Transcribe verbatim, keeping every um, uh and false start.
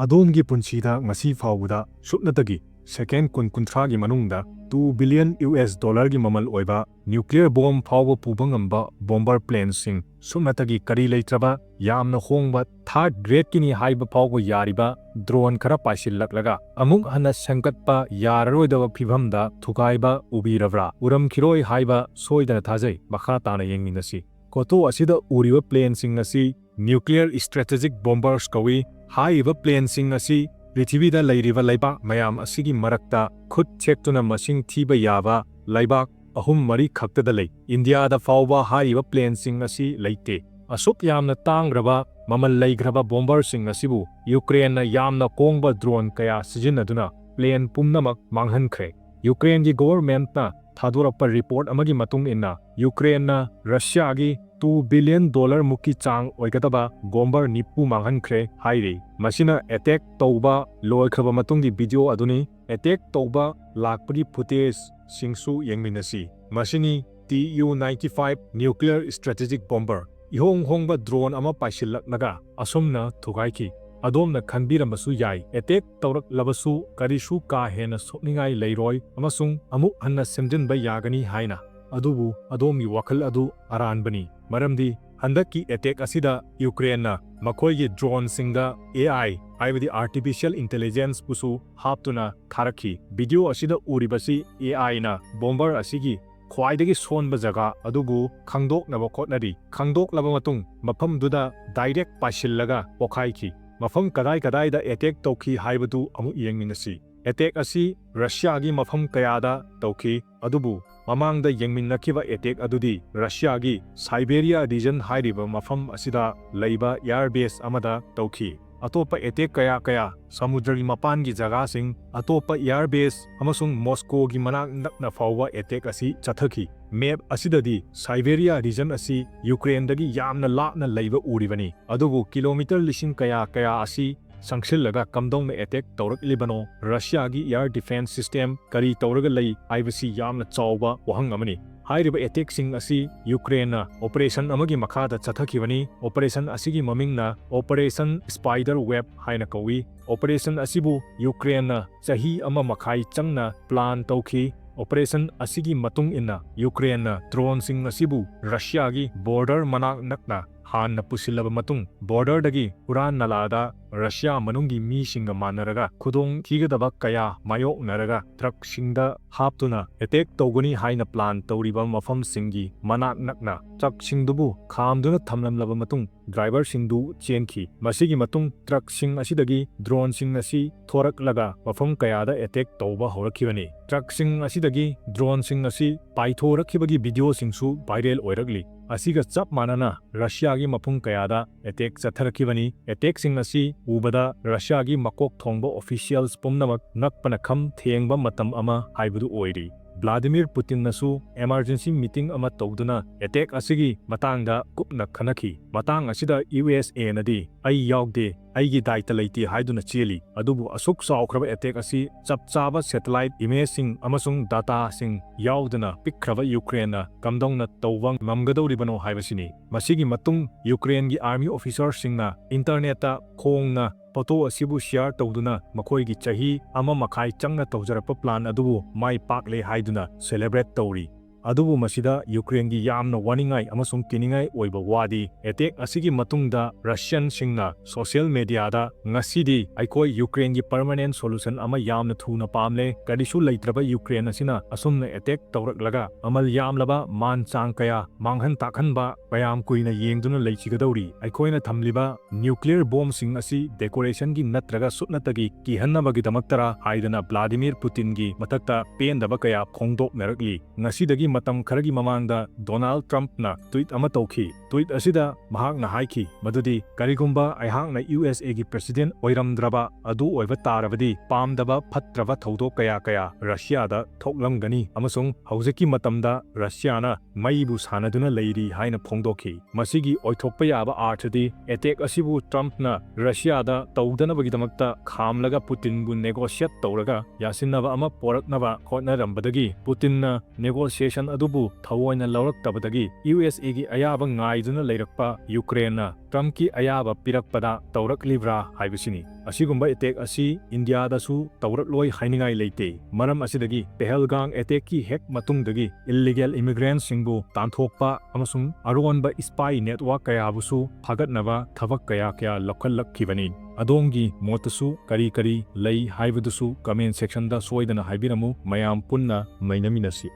ꯑꯗꯣꯝꯒꯤ ꯄꯨꯟꯁꯤꯗ ꯉꯁꯤ ꯐꯥꯎꯕꯗ ꯁꯨꯞꯅꯇꯒꯤ ꯁꯦꯀꯦꯟ ꯀꯨꯟ ꯀꯨꯟꯊ꯭ꯔꯥꯒꯤ ꯃꯅꯨꯡꯗ two billion US dollarꯒꯤ ꯃꯃꯜ ꯑꯣꯏꯕ nuclear bomb ꯐꯥꯎꯕ ꯄꯨꯕ ꯉꯝꯕ bomber planeꯁꯤꯡ, ꯁꯨꯞꯅꯇꯒꯤ ꯀꯔꯤ ꯂꯩꯇ꯭ꯔꯕ, ꯌꯥꯝꯅ ꯍꯣꯡꯕ, third gradeꯀꯤꯅꯤ ꯍꯥꯏꯕ ꯐꯥꯎꯕ ꯌꯥꯔꯤꯕ drone ꯈꯔ ꯄꯥꯏꯁꯤꯜꯂꯛꯂꯒ ꯑꯃꯨꯛ ꯍꯟꯅ ꯁꯦꯝꯒꯠꯄ ꯌꯥꯔꯔꯣꯏꯗꯕ ꯐꯤꯚꯝꯗ ꯊꯨꯒꯥꯏꯕ ꯎꯕꯤꯔꯕ꯭ꯔꯥ? ꯎꯔꯝꯈꯤꯔꯣꯏ ꯍꯥꯏꯕ ꯁꯣꯏꯗꯅ ꯊꯥꯖꯩ꯫ ꯃꯈꯥ ꯇꯥꯅ ꯌꯦꯡꯃꯤꯟꯅꯁꯤ꯫ Photo ꯑꯁꯤꯗ ꯎꯔꯤꯕ planeꯁꯤꯡ ꯑꯁꯤ nuclear strategic bombers ꯀꯧꯏ꯫ ꯍꯥꯏꯔꯤꯕ planeꯁꯤꯡ ꯑꯁꯤ ꯄ꯭ꯔꯤꯊꯤꯕꯤꯗ ꯂꯩꯔꯤꯕ ꯂꯩꯕꯥꯛ ꯃꯌꯥꯝ ꯑꯁꯤꯒꯤ ꯃꯔꯛꯇ ꯈꯨꯠ ꯊꯦꯛꯇꯨꯅ ꯃꯁꯤꯡ ꯊꯤꯕ ꯌꯥꯕ ꯂꯩꯕꯥꯛ ꯑꯍꯨꯝ ꯃꯔꯤ ꯈꯛꯇꯗ ꯂꯩ꯫ ꯏꯟꯗꯤꯌꯥꯗ ꯐꯥꯎꯕ ꯍꯥꯏꯔꯤꯕ planeꯁꯤꯡ ꯑꯁꯤ ꯂꯩꯇꯦ꯫ ꯑꯁꯨꯛ ꯌꯥꯝꯅ ꯇꯥꯡꯈ꯭ꯔꯕ, ꯃꯃꯜ ꯂꯩꯈ꯭ꯔꯕ bomberꯁꯤꯡ ꯑꯁꯤꯕꯨ ꯌꯨꯀ꯭ꯔꯦꯟꯅ ꯌꯥꯝꯅ ꯀꯣꯡꯕ drone ꯀꯌꯥ ꯁꯤꯖꯤꯟꯅꯗꯨꯅ plane ꯄꯨꯝꯅꯃꯛ ꯃꯥꯡꯍꯟꯈ꯭ꯔꯦ꯫ ꯌꯨꯀ꯭ꯔꯦꯟꯒꯤ governmentꯅ ꯊꯥꯗꯣꯔꯛꯄ report ꯑꯃꯒꯤ ꯃꯇꯨꯡ ꯏꯟꯅ, ꯌꯨꯀ꯭ꯔꯦꯟꯅ ꯔꯁꯤꯌꯥꯒꯤ two billion dollar ꯃꯨꯛꯀꯤ ꯆꯥꯡ ꯑꯣꯏꯒꯗꯕ bomber ꯅꯤꯐꯨ ꯃꯥꯡꯍꯟꯈ꯭ꯔꯦ ꯍꯥꯏꯔꯤ꯫ ꯃꯁꯤꯅ attack ꯇꯧꯕ ꯂꯣꯏꯈ꯭ꯔꯕ ꯃꯇꯨꯡꯒꯤ video ꯑꯗꯨꯅꯤ꯫ Attack ꯇꯧꯕ ꯂꯥꯛꯄꯒꯤ footageꯁꯤꯡꯁꯨ ꯌꯦꯡꯃꯤꯟꯅꯁꯤ꯫ ꯃꯁꯤꯅꯤ T U ninety-five nuclear strategic bomber, ꯏꯍꯣꯡ ꯍꯣꯡꯕ drone ꯑꯃ ꯄꯥꯏꯁꯤꯜꯂꯛꯂꯒ ꯑꯁꯨꯝꯅ ꯊꯨꯒꯥꯏꯈꯤ꯫ ꯑꯗꯣꯝꯅ ꯈꯟꯕꯤꯔꯝꯕꯁꯨ ꯌꯥꯏ, attack ꯇꯧꯔꯛꯂꯕꯁꯨ ꯀꯔꯤꯁꯨ ꯀꯥ ꯍꯦꯟꯅ ꯁꯣꯛꯅꯤꯡꯉꯥꯏ ꯂꯩꯔꯣꯏ ꯑꯃꯁꯨꯡ ꯑꯃꯨꯛ ꯍꯟꯅ ꯁꯦꯝꯖꯤꯟꯕ ꯌꯥꯒꯅꯤ ꯍꯥꯏꯅ꯫ ꯑꯗꯨꯕꯨ ꯑꯗꯣꯝꯒꯤ ꯋꯥꯈꯜ ꯑꯗꯨ ꯑꯔꯥꯟꯕꯅꯤ, ꯃꯔꯝꯗꯤ ꯍꯟꯗꯛꯀꯤ attack ꯑꯁꯤꯗ ꯌꯨꯀ꯭ꯔꯦꯟꯅ ꯃꯈꯣꯏꯒꯤ droneꯁꯤꯡꯗ A I, ꯍꯥꯏꯕꯗꯤ artificial intelligence ꯄꯨꯁꯨ ꯍꯥꯞꯇꯨꯅ ꯊꯥꯔꯛꯈꯤ꯫ Video ꯑꯁꯤꯗ ꯎꯔꯤꯕꯁꯤ A Iꯅ bomber ꯑꯁꯤꯒꯤ ꯈ꯭ꯋꯥꯏꯗꯒꯤ ꯁꯣꯟꯕ ꯖꯒꯥ ꯑꯗꯨꯕꯨ ꯈꯪꯗꯣꯛꯅꯕ ꯍꯣꯠꯅꯔꯤ꯫ ꯈꯪꯗꯣꯛꯂꯕ ꯃꯇꯨꯡ, ꯃꯐꯝꯗꯨꯗ direct ꯄꯥꯏꯁꯤꯜꯂꯒ ꯄꯣꯈꯥꯏꯈꯤ꯫ ꯃꯐꯝ ꯀꯗꯥꯏ ꯀꯗꯥꯏꯗ attack ꯇꯧꯈꯤ ꯍꯥꯏꯕꯗꯨ ꯑꯃꯨꯛ ꯌꯦꯡꯃꯤꯟꯅꯁꯤ꯫ Attack ꯑꯁꯤ ꯔꯁꯤꯌꯥꯒꯤ ꯃꯐꯝ ꯀꯌꯥꯗ ꯇꯧꯈꯤ, ꯑꯗꯨꯕꯨ ꯃꯃꯥꯡꯗ ꯌꯦꯡꯃꯤꯟꯅꯈꯤꯕ attack ꯑꯗꯨꯗꯤ ꯔꯁꯤꯌꯥꯒꯤ Siberia region ꯍꯥꯏꯔꯤꯕ ꯃꯐꯝ ꯑꯁꯤꯗ ꯂꯩꯕ air base ꯑꯃꯗ ꯇꯧꯈꯤ꯫ ꯑꯇꯣꯞꯄ attack ꯀꯌꯥ ꯀꯌꯥ, ꯁꯃꯨꯗ꯭ꯔꯒꯤ ꯃꯄꯥꯟꯒꯤ ꯖꯒꯥꯁꯤꯡ, ꯑꯇꯣꯞꯄ air base ꯑꯃꯁꯨꯡ ꯃꯣꯁꯀꯣꯒꯤ ꯃꯅꯥꯛ ꯅꯛꯅ ꯐꯥꯎꯕ attack ꯑꯁꯤ ꯆꯠꯊꯈꯤ꯫ Map ꯑꯁꯤꯗꯗꯤ Siberia region ꯑꯁꯤ ꯌꯨꯀ꯭ꯔꯦꯟꯗꯒꯤ ꯌꯥꯝꯅ ꯂꯥꯞꯅ ꯂꯩꯕ ꯎꯔꯤꯕꯅꯤ, ꯑꯗꯨꯕꯨ kilometre ꯂꯤꯁꯤꯡ ꯀꯌꯥ ꯀꯌꯥ ꯑꯁꯤ ꯆꯪꯁꯤꯜꯂꯒ ꯀꯝꯗꯧꯅ attack ꯇꯧꯔꯛꯂꯤꯕꯅꯣ? ꯔꯁꯤꯌꯥꯒꯤ air defense system ꯀꯔꯤ ꯇꯧꯔꯒ ꯂꯩ ꯍꯥꯏꯕꯁꯤ ꯌꯥꯝꯅ ꯆꯥꯎꯕ ꯋꯥꯍꯪ ꯑꯃꯅꯤ꯫ ꯍꯥꯏꯔꯤꯕ attackꯁꯤꯡ ꯑꯁꯤ ꯌꯨꯀ꯭ꯔꯦꯟꯅ operation ꯑꯃꯒꯤ ꯃꯈꯥꯗ ꯆꯠꯊꯈꯤꯕꯅꯤ꯫ Operation ꯑꯁꯤꯒꯤ ꯃꯃꯤꯡꯅ Operation Spider Web ꯍꯥꯏꯅ ꯀꯧꯏ꯫ Operation ꯑꯁꯤꯕꯨ ꯌꯨꯀ꯭ꯔꯦꯟꯅ ꯆꯍꯤ ꯑꯃ ꯃꯈꯥꯏ ꯆꯪꯅ plan ꯇꯧꯈꯤ꯫ Operation ꯑꯁꯤꯒꯤ ꯃꯇꯨꯡ ꯏꯟꯅ ꯌꯨꯀ꯭ꯔꯦꯟꯅ droneꯁꯤꯡ ꯑꯁꯤꯕꯨ ꯔꯁꯤꯌꯥꯒꯤ border ꯃꯅꯥꯛ ꯅꯛꯅ ꯍꯥꯟꯅ ꯄꯨꯁꯤꯜꯂꯕ ꯃꯇꯨꯡ, borderꯗꯒꯤ ꯍꯨꯔꯥꯟ ꯅꯂꯥꯗ ꯔꯁꯤꯌꯥ ꯃꯅꯨꯡꯒꯤ ꯃꯤꯁꯤꯡꯒ ꯃꯥꯟꯅꯔꯒ ꯈꯨꯗꯣꯡ ꯊꯤꯒꯗꯕ ꯀꯌꯥ ꯃꯥꯌꯣꯛꯅꯔꯒ truckꯁꯤꯡꯗ ꯍꯥꯞꯇꯨꯅ attack ꯇꯧꯒꯅꯤ ꯍꯥꯏꯅ plan ꯇꯧꯔꯤꯕ ꯃꯐꯝꯁꯤꯡꯒꯤ ꯃꯅꯥꯛ ꯅꯛꯅ truckꯁꯤꯡꯗꯨꯕꯨ ꯈꯥꯝꯗꯨꯅ ꯊꯝꯂꯝꯂꯕ ꯃꯇꯨꯡ, driverꯁꯤꯡꯗꯨ ꯆꯦꯟꯈꯤ꯫ ꯃꯁꯤꯒꯤ ꯃꯇꯨꯡ truckꯁꯤꯡ ꯑꯁꯤꯗꯒꯤ droneꯁꯤꯡ ꯑꯁꯤ ꯊꯣꯔꯛꯂꯒ ꯃꯐꯝ ꯀꯌꯥꯗ attack ꯇꯧꯕ ꯍꯧꯔꯛꯈꯤꯕꯅꯤ꯫ Truckꯁꯤꯡ ꯑꯁꯤꯗꯒꯤ droneꯁꯤꯡ ꯑꯁꯤ ꯄꯥꯏꯊꯣꯔꯛꯈꯤꯕꯒꯤ videoꯁꯤꯡꯁꯨ viral ꯑꯣꯏꯔꯛꯂꯤ꯫ ꯑꯁꯤꯒ ꯆꯞ ꯃꯥꯟꯅꯅ ꯔꯁꯤꯌꯥꯒꯤ ꯃꯐꯝ ꯀꯌꯥꯗ attack ꯆꯠꯊꯔꯛꯈꯤꯕꯅꯤ꯫ Attackꯁꯤꯡ ꯑꯁꯤ ꯎꯕꯗ ꯔꯁꯤꯌꯥꯒꯤ ꯃꯀꯣꯛ ꯊꯣꯡꯕ officials ꯄꯨꯝꯅꯃꯛ ꯉꯛꯄꯅ ꯈꯝ ꯊꯦꯡꯕ ꯃꯇꯝ ꯑꯃ ꯍꯥꯏꯕꯗꯨ ꯑꯣꯏꯔꯤ꯫ ꯚ꯭ꯂꯥꯗꯤꯃꯤꯔ ꯄꯨꯇꯤꯟꯅꯁꯨ emergency meeting ꯑꯃ ꯇꯧꯗꯨꯅ attack ꯑꯁꯤꯒꯤ ꯃꯇꯥꯡꯗ ꯀꯨꯞꯅ ꯈꯟꯅꯈꯤ꯫ ꯃꯇꯥꯡ ꯑꯁꯤꯗ USAꯅꯗꯤ "ꯑꯩ ꯌꯥꯎꯗꯦ, ꯑꯩꯒꯤ ꯗꯥꯏꯇ ꯂꯩꯇꯦ" ꯍꯥꯏꯗꯨꯅ ꯆꯦꯜꯂꯤ꯫ ꯑꯗꯨꯕꯨ ꯑꯁꯨꯛ ꯆꯥꯎꯈ꯭ꯔꯕ attack ꯑꯁꯤ ꯆꯞ ꯆꯥꯕ satellite imageꯁꯤꯡ ꯑꯃꯁꯨꯡ dataꯁꯤꯡ ꯌꯥꯎꯗꯅ ꯄꯤꯛꯈ꯭ꯔꯕ ꯌꯨꯀ꯭ꯔꯦꯟꯅ ꯀꯝꯗꯧꯅ ꯇꯧꯕ ꯉꯝꯒꯗꯧꯔꯤꯕꯅꯣ ꯍꯥꯏꯕꯁꯤꯅꯤ꯫ ꯃꯁꯤꯒꯤ ꯃꯇꯨꯡ ꯌꯨꯀ꯭ꯔꯦꯟꯒꯤ army officerꯁꯤꯡꯅ internetꯇ ꯈꯣꯡꯅ photo ꯑꯁꯤꯕꯨ share ꯇꯧꯗꯨꯅ ꯃꯈꯣꯏꯒꯤ ꯆꯍꯤ ꯑꯃ ꯃꯈꯥꯏ ꯆꯪꯅ ꯇꯧꯖꯔꯛꯄ plan ꯑꯗꯨꯕꯨ ꯃꯥꯏ ꯄꯥꯛꯂꯦ ꯍꯥꯏꯗꯨꯅ celebrate ꯇꯧꯔꯤ꯫ ꯑꯗꯨꯕꯨ ꯃꯁꯤꯗ ꯌꯨꯀ꯭ꯔꯦꯟꯒꯤ ꯌꯥꯝꯅ ꯋꯥꯅꯤꯡꯉꯥꯏ ꯑꯃꯁꯨꯡ ꯀꯤꯅꯤꯡꯉꯥꯏ ꯑꯣꯏꯕ ꯋꯥꯗꯤ, attack ꯑꯁꯤꯒꯤ ꯃꯇꯨꯡꯗ Russianꯁꯤꯡꯅ social mediaꯗ "ꯉꯁꯤꯗꯤ ꯑꯩꯈꯣꯏ ꯌꯨꯀ꯭ꯔꯦꯟꯒꯤ permanent solution ꯑꯃ ꯌꯥꯝꯅ ꯊꯨꯅ ꯄꯥꯝꯂꯦ, ꯀꯔꯤꯁꯨ ꯂꯩꯇ꯭ꯔꯕ ꯌꯨꯀ꯭ꯔꯦꯟ ꯑꯁꯤꯅ ꯑꯁꯨꯝꯅ attack ꯇꯧꯔꯛꯂꯒ ꯃꯃꯜ ꯌꯥꯝꯂꯕ ꯃꯥꯟ ꯆꯥꯡ ꯀꯌꯥ ꯃꯥꯡꯍꯟ ꯇꯥꯛꯍꯟꯕ ꯀꯌꯥꯝ ꯀꯨꯏꯅ ꯌꯦꯡꯗꯨꯅ ꯂꯩꯈꯤꯒꯗꯧꯔꯤ? ꯑꯩꯈꯣꯏꯅ ꯊꯝꯂꯤꯕ nuclear bombꯁꯤꯡ ꯑꯁꯤ decorationꯒꯤ ꯅꯠꯇ꯭ꯔꯒ ꯁꯨꯞꯅꯇꯒꯤ ꯀꯤꯍꯟꯅꯕꯒꯤꯗꯃꯛꯇꯔꯥ?" ꯍꯥꯏꯗꯅ ꯚ꯭ꯂꯥꯗꯤꯃꯤꯔ ꯄꯨꯇꯤꯟꯒꯤ ꯃꯊꯛꯇ ꯄꯦꯟꯗꯕ ꯀꯌꯥ ꯐꯣꯡꯗꯣꯛꯅꯔꯛꯂꯤ꯫ ꯉꯁꯤꯗꯒꯤ ꯃꯇꯝ ꯈꯔꯒꯤ ꯃꯃꯥꯡꯗ ꯗꯣꯅꯥꯜꯗ ꯇ꯭ꯔꯝꯞꯅ ꯇ꯭ꯋꯤꯠ ꯑꯃ ꯇꯧꯈꯤ꯫ ꯇ꯭ꯋꯤꯠ ꯑꯁꯤꯗ ꯃꯍꯥꯛꯅ ꯍꯥꯏꯈꯤ ꯃꯗꯨꯗꯤ, "ꯀꯔꯤꯒꯨꯝꯕ ꯑꯩꯍꯥꯛꯅ ꯌꯨ ꯑꯦꯁ ꯑꯦꯒꯤ ꯄ꯭ꯔꯦꯁꯤꯗꯦꯟꯠ ꯑꯣꯏꯔꯝꯗ꯭ꯔꯕ ꯑꯗꯨ ꯑꯣꯏꯕ ꯇꯥꯔꯕꯗꯤ, ꯄꯥꯝꯗꯕ ꯐꯠꯇ꯭ꯔꯕ ꯊꯧꯗꯣꯛ ꯀꯌꯥ ꯀꯌꯥ ꯔꯁꯤꯌꯥꯗ ꯊꯣꯛꯂꯝꯒꯅꯤ ꯑꯃꯁꯨꯡ ꯍꯧꯖꯤꯛꯀꯤ ꯃꯇꯝꯗ ꯔꯁꯤꯌꯥꯅ ꯃꯩꯕꯨ ꯁꯥꯟꯅꯗꯨꯅ ꯂꯩꯔꯤ" ꯍꯥꯏꯅ ꯐꯣꯡꯗꯣꯛꯈꯤ꯫ ꯃꯁꯤꯒꯤ ꯑꯣꯏꯊꯣꯛꯄ ꯌꯥꯕ ꯑꯥꯔꯊꯗꯤ, ꯑꯦꯇꯦꯛ ꯑꯁꯤꯕꯨ ꯇ꯭ꯔꯝꯞꯅ ꯔꯁꯤꯌꯥꯗ ꯇꯧꯗꯅꯕꯒꯤꯗꯃꯛꯇ ꯈꯥꯝꯂꯒ ꯄꯨꯇꯤꯟꯕꯨ ꯅꯦꯒꯣꯁꯤꯌꯦꯠ ꯇꯧꯔꯒ ꯌꯥꯁꯤꯟꯅꯕ ꯑꯃ ꯄꯣꯔꯛꯅꯕ ꯍꯣꯠꯅꯔꯝꯕꯗꯒꯤ, ꯄꯨꯇꯤꯟꯅ ꯅꯦꯒꯣꯁꯤꯌꯦꯁꯟ ꯑꯗꯨꯕꯨ ꯊꯑꯣꯏꯅ ꯂꯧꯔꯛꯇꯕꯗꯒꯤ ꯌꯨ ꯑꯦꯁ ꯑꯦꯒꯤ ꯑꯌꯥꯕ ꯉꯥꯏꯗꯨꯅ ꯂꯩꯔꯛꯄ ꯌꯨꯀ꯭ꯔꯦꯟꯅ ꯇ꯭ꯔꯝꯞꯀꯤ ꯑꯌꯥꯕ ꯄꯤꯔꯛꯄꯗ ꯇꯧꯔꯛꯂꯤꯕ꯭ꯔꯥ ꯍꯥꯏꯕꯁꯤꯅꯤ꯫ ꯑꯁꯤꯒꯨꯝꯕ ꯑꯦꯇꯦꯛ ꯑꯁꯤ ꯏꯟꯗꯤꯌꯥꯗꯁꯨ ꯇꯧꯔꯛꯂꯣꯏ ꯍꯥꯏꯅꯤꯡꯉꯥꯏ ꯂꯩꯇꯦ꯫ ꯃꯔꯝ ꯑꯁꯤꯗꯒꯤ ꯄꯦꯍꯜꯒꯥꯡ ꯑꯦꯇꯦꯛꯀꯤ ꯍꯦꯛ ꯃꯇꯨꯡꯗꯒꯤ ꯏꯜꯂꯤꯒꯦꯜ ꯏꯃꯤꯒ꯭ꯔꯦꯟꯠꯁꯤꯡꯕꯨ ꯇꯥꯟꯊꯣꯛꯄ ꯑꯃꯁꯨꯡ ꯑꯔꯣꯟꯕ ꯏꯁꯄꯥꯏ ꯅꯦꯠꯋꯥꯔꯛ ꯀꯌꯥꯕꯨꯁꯨ ꯐꯥꯒꯠꯅꯕ ꯊꯕꯛ ꯀꯌꯥ ꯀꯌꯥ ꯂꯧꯈꯠꯂꯛꯈꯤꯕꯅꯤ꯫ ꯑꯗꯣꯝꯒꯤ ꯃꯣꯠꯇꯁꯨ ꯀꯔꯤ ꯀꯔꯤ ꯂꯩ ꯍꯥꯏꯕꯗꯨꯁꯨ ꯀꯃꯦꯟ ꯁꯦꯛꯁꯟꯗ ꯁꯣꯏꯗꯅ ꯍꯥꯏꯕꯤꯔꯝꯃꯨ꯫ ꯃꯌꯥꯝ ꯄꯨꯟꯅ ꯅꯩꯅꯃꯤꯟꯅꯁꯤ꯫